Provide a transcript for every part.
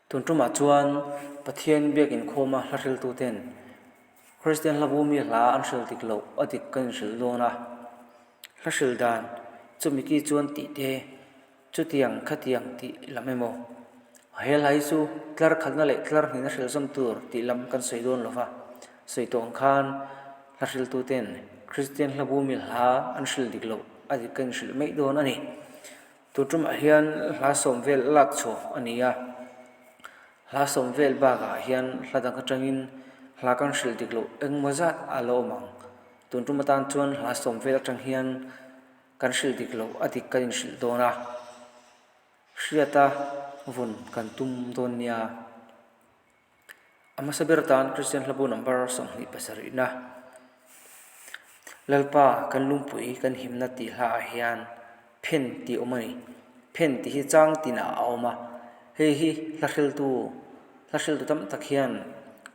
Tun tumah chuan Pathian biak inkhawma hla hriltuten Kristian hlabu mi hla an hril dik loh a dik kan inhrilh dawn a. Hla hril dan chumi ki chuan tih te, chutiang khatiang tih lam emaw, he hla hi chu tlar khatna leh tlar hnihna hril zawm tur tih lam kan sawi dawn lo va. Sawi tawh ang khan hla hriltuten Kristian hlabu mi hla an hril dik loh a dik kan inhrilh mai dawn a ni. Tun tumah hian hla sawm vel lak chhuah a ni a, hla sawm vel bakah hian hla dang atangin hla kan hrilh dik loh engmaw zat a la awm ang. Tun tum atan chuan hla sawm vel atang hian kan hrilh dik loh a dik kan inhrilh dawn a, hriata vun kan tum dawn nia. A hmasa ber tan Kristian hlabu number 27 na Lalpa kan lungpui kan himna tih hlaah hian phen tih a awm a ni. Phen tih hi chang tinah a awm a, hei hi hla hriltu hla hriltu tam tak hian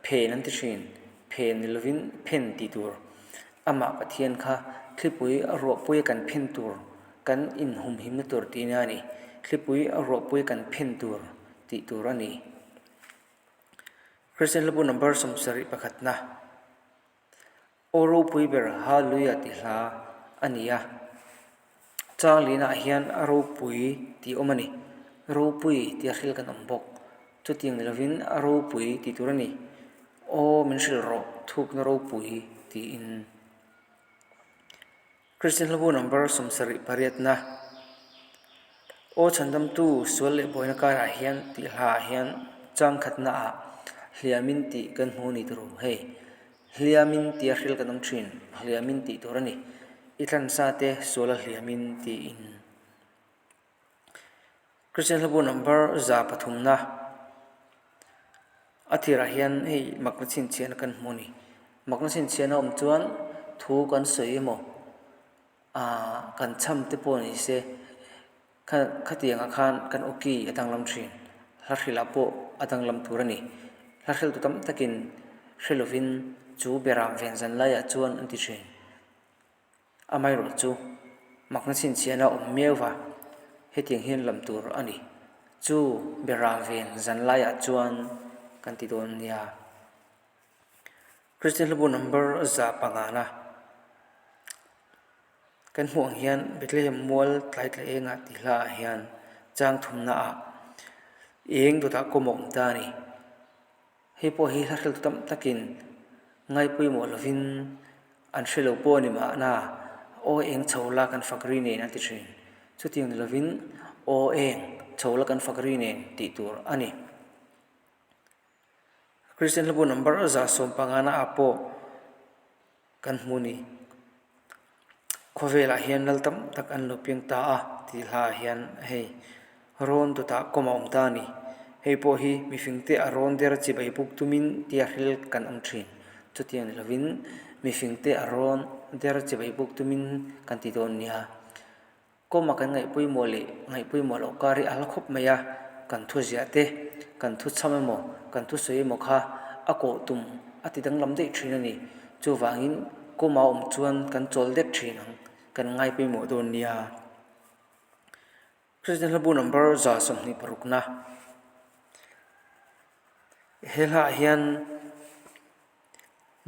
phen an ti thin, phen ni lovin phen tih tur. Amah Pathian kha thlipui a ruahpui a kan phen tur kan inhumhimna tur tihna a ni. Thlipui a ruahpui a kan phen tur tih tur a ni. Kristian hlabu number 71 na Aw ropui ber Hallelujah tih hla a ni a, chang lianah hian a ropui tih awm a ni. Ropui tia hril kan awm bawk. Chutiang ni lovin a ropui tih tur a ni. Aw min hrilh rawh thukna ropui tiin. Kristian hlabu number 78 na Aw chhandamtu sual leh buaina karah hian tih hlaah hian chang khatnaah hliamin tih kan hmu ni tur hei hliamin tia hril kan awm thin hliamin tih tur a ni i thlansa te suala hliamin tiin. Kristian hlabu number 300 na a tirah hian hei makna chhinchhiahna kan hmu a ni. Makna chhinchhiahna awm chuan thu kan sawi emaw aaa kan chham te pawh ni se kha khatiangah khan kan aw ki a danglam thin. Hla hrilh ah pawh a danglam tur a ni. Hla hriltu tam takin hre lovin chu beram ven zan laiah chuan an ti thin. Amaherawh chu makna chhinchhiahna awm miau va, hetiang hian lam tur a ni. Chu bera ven zan laiah chuan kan ti dawn nia. Kristian hlabu number 500 na kan hmuh ang hian Bethlehem mual tlai tla engah tih hlaah hian chang thumnaah eng dawtah kawm a awm ta a ni. Hei pawh hi hla hriltu tam takin ngai pawimawh lovin an hre lo pawh a ni mahna aw eng chho la kan fak ri nen an ti thin. Chutiang ni lovin aw eng chho la kan fak ri nen tih tur a ni. Kristian hlabu number 150 na ah pawh Kan hmu ni. Khawvelah hian lal tam tak an lo piang ta a tih hlaah hian hei rawn dawtah kawm a awm ta a ni. Hei pawh hi mifingte a rawn der chibai buk tumin tia hril kan awm thin. Chutiang ni lovin mifingte a rawn der chibai buk tumin kan ti dawn nia. Kawma kan ngaih pawimawh leh ngaih pawimawh loh kar hi a hla khawp mai a, kan thu ziah te, kan thu chham emaw, kan thu sawi emaw kha a kawh tum a ti danglam daih thin a ni. Chuvangin kawma awm chuan kan chawl det thin ang, kan ngai pawimawh dawn nia. Kristian hlabu number 126 na he hlaah hian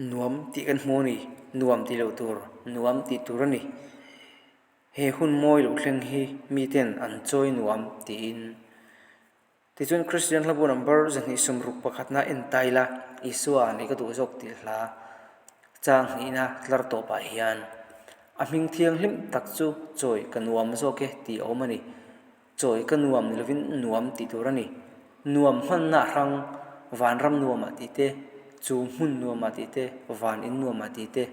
nuam tih kan hmu a ni, nuam tih loh tur, nuam tih tur a ni. He hun mawi loh thleng hi miten an chawi nuam tiin. Tichuan Kristian hlabu number 261 na en ta ila, Isua nei ka duh zawk tih hla chang hnihna tlar tawpah hian a hming thianghlim tak chu chawi ka nuam zawk e tih a awm a ni. Chawi ka nuam ni lovin nuam tih tur a ni. Nuam hmanna hrang vanram nuamah tih te, chu hmun nuamah tih te, van in nuamah tih te.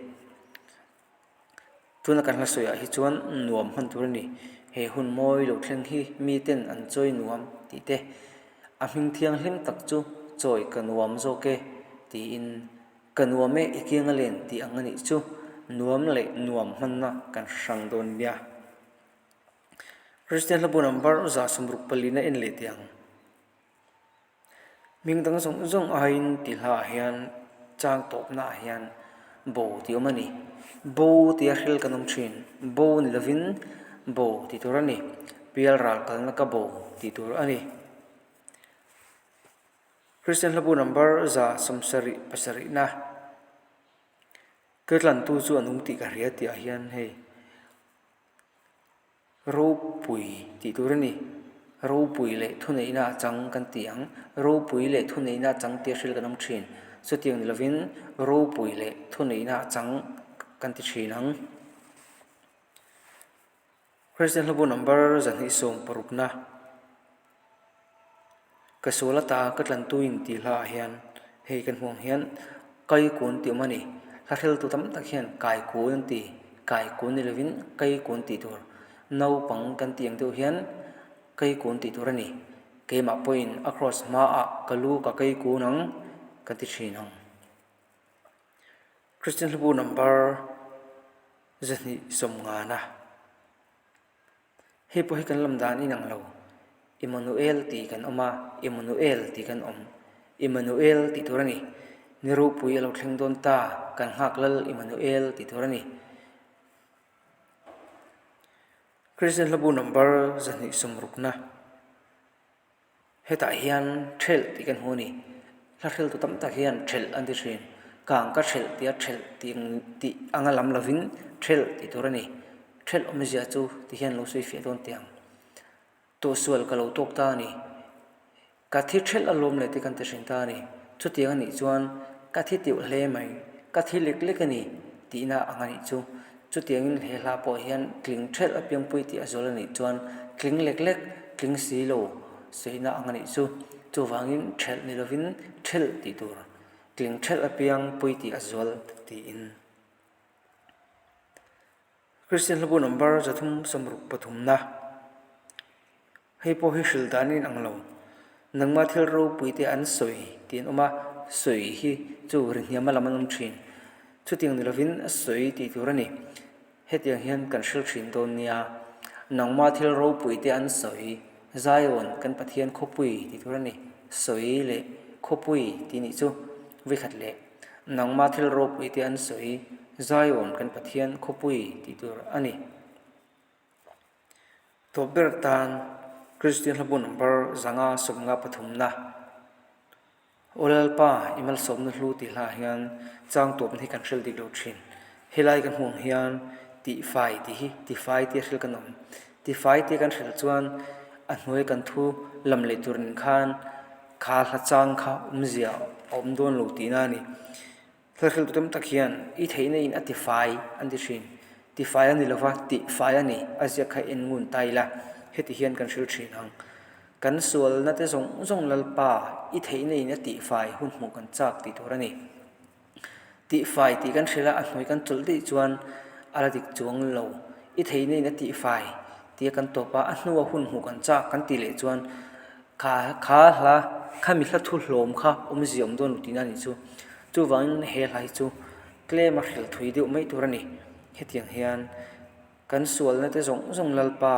Tuna kan hla sawiah hi chuan nuam hman tur a ni. He hun mawi lo thleng hi miten an chawi nuam tih te, a hming thianghlim tak chu chawi ka nuam zawk e tiin ka nuam e i kiang a len tih ang a nih chu nuam leh nuam hmanna kan hrang dawn nia. Kristian hlabu number 64 na en leh teh ang. Hming dang zawng zawng aiin tih hlaah hian chang tawpnaah hian bo tih awm a ni. Bo tia hril kan awm thin. Bo ni lovin bo tih tur a ni. Pial ral kalna ka bo tih tur a ni. Kristian hlabu number 177 na Ka tlantu chu a nung tih ka hria tih ah hian hei ropui tih tur a ni. Ropui leh thuneihna a chang kan ti ang. Ropui leh thuneihna a chang tia hrilh kan awm thin. Chutiang ni lovin ropui leh thuneihna a chang kan ti thin ang. Kristian hlabu number 260 na ka sual ata ka tlantu in tih hla ah hian hei kan hmuh ang hian kaikun tih awm a ni. Hla hriltu tam tak hian kaikun an ti kaikun ni lovin kaikun tih tur naupang kan tih ang deuh hian kaikun tih tur a ni. Keimah pawhin a cross hmaah ka lu ka kaikun ang kan ti thin ang. Kristian hlabu number 250 na. Hei pawh hi kan lam dan inang lo. Immanuel tih kan awm a, Immanuel tih kan awm. Immanuel tih tur a ni. Ni ropui a lo thleng dawn ta, kan nghak lal Immanuel tih tur a ni. Kristian hlabu number 260 na. Hetah hian thelh tih kan hmu a ni. Hla hriltu tam tak hian thelh an ti thin. Kang ka thelh tia thelh tih ang tih anga lam lovin thelh tih tur a ni. Thelh awmzia chu ti hian lo sawi fiah dawn teh ang. Tawhsual ka lo tawk ta a ni. Ka thi thelh alawm leh te kan ti hrin ta a ni. Chutiang a nih chuan ka thi tiu hle mai, ka thi lek lek a ni tihna ang a nih chu. Chutiangin he hla pawh hian tling thelh a piangpui tih a zual a nih chuan tling lek lek, tling si lo sawina ang a nih chu. Chuvangin thelh ni lovin thelh tih tur, tling thelh a piangpui tih a zual tiin. Kristian hlabu number 363 na. Hei pawh hi hrilh dan in ang lo. Nangmah thil ropui te an sawi tih an awm a, sawi hi chu ri hniam a lam an awm thin. Chutiang ni lovin a sawi tih tur a ni. Hetiang hian kan hrilh thin dawn nia. Nangmah thil ropui te an sawi, Zion kan Pathian khawpui tih tur a ni. Sawi leh khawpui tih nih chu vekhat leh. Nangmah thil ropui te an sawi, Zion kan Pathian khawpui tih tur a ni. Tawp ber tan Kristian hlabu number 553 na Aw Lalpa i malsawmna hlu tih hlah hian chang tawpna hi kan hrilh dik lo thin. Helai kan hmuh ang hian tihfai tih hi tifai tia hrilh kan awm. Tifai tia kan hrilh chuan a hnuai kan thu lam leh tur nen khan kha hla chang kha awmzia a awm dawn lo tihna a ni. Hrilhtu tam tak hian i theihna in a tifai an ti thin. Tifai a ni lova, tihfai a ni. A ziak kha en ngun ta ila, heti hian kan hrilh thin ang. Kan sualna te zawng zawng Lalpa i theihna in a tihfai hun hmuh kan chak tih tur a ni. Tihfai tih kan hrilh a, a hnuai kan chawlh daih chuan a la dik chuang lo. I theihna in a tihfai tia kan tawp a, a hnua hun hmuh kan chak kan tih leh chuan Kha kha hla khami hla thu hlawm kha awmzia awm dawn lo tihna a nih chu. Chuvangin he hla hi chu tlem a hrilh thui deuh mai tur a ni. Hetiang hian kan sualna te zawng zawng Lalpa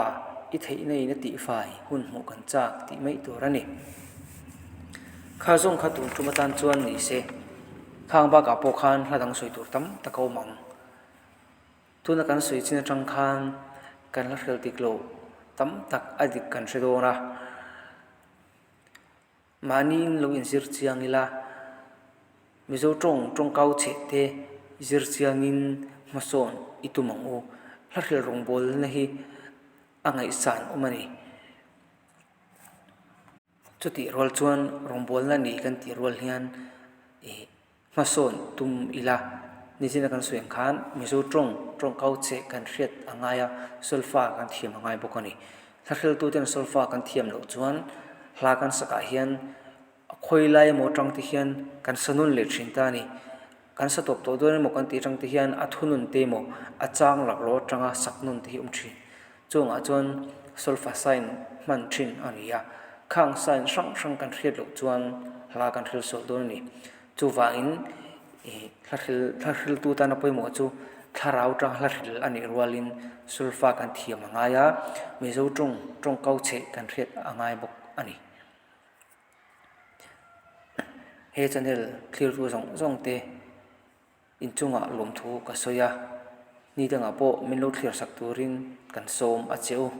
i theihna in a tihfai hun hmuh kan chak tih mai tur a ni. Kha zawng kha tun tum atan chuan ni se khang bakah pawh khan hla dang sawi tur tam tak a awm ang. Tuna kan sawi chin atang khan kan la hrilh dik loh tam tak a dik kan hre dawn a, mahniin lo inzir chiang ila, Mizo tawng tawngkau chheh te zir chiangin hmasawn i tum ang u. Hla hrilh rawngbawlna hi a ngaihsan awm a ni. Chutih rual chuan rawngbawlna ni kan tih rual hian ih. Hmasawn tum ila, nizina kan sawi ang khan Mizo tawng tawngkau che kan hriat a ngai a, solfa kan thiam a ngai bawk a ni. Hla hriltu ten solfa kan thiam loh chuan hla kan sakah hian a khawi lai emaw atang te hian kan sa nun leh thin ta a ni. Kan sa tawp tawh dawn emaw kan tih atang te hian a thunun te emaw a chang laklawh atanga sak nun te hi a awm thin. Chungah chuan solfa sign hman thin a ni a, khang sign hrang hrang kan hriat loh chuan hla kan hril sual dawn a ni. Chuvangin ih hla hril hla hriltu tana pawimawh chu thlarau tang hla hril a nih rualin solfa kan thiam a ngai a, Mizo tawng tawngkau chheh kan hriat a ngai bawk a ni. He channel thlirtu zawng zawng te. Inchungah lawmthu ka sawi a, ni dangah pawh min lo thlir sak turin kan sawm a che u.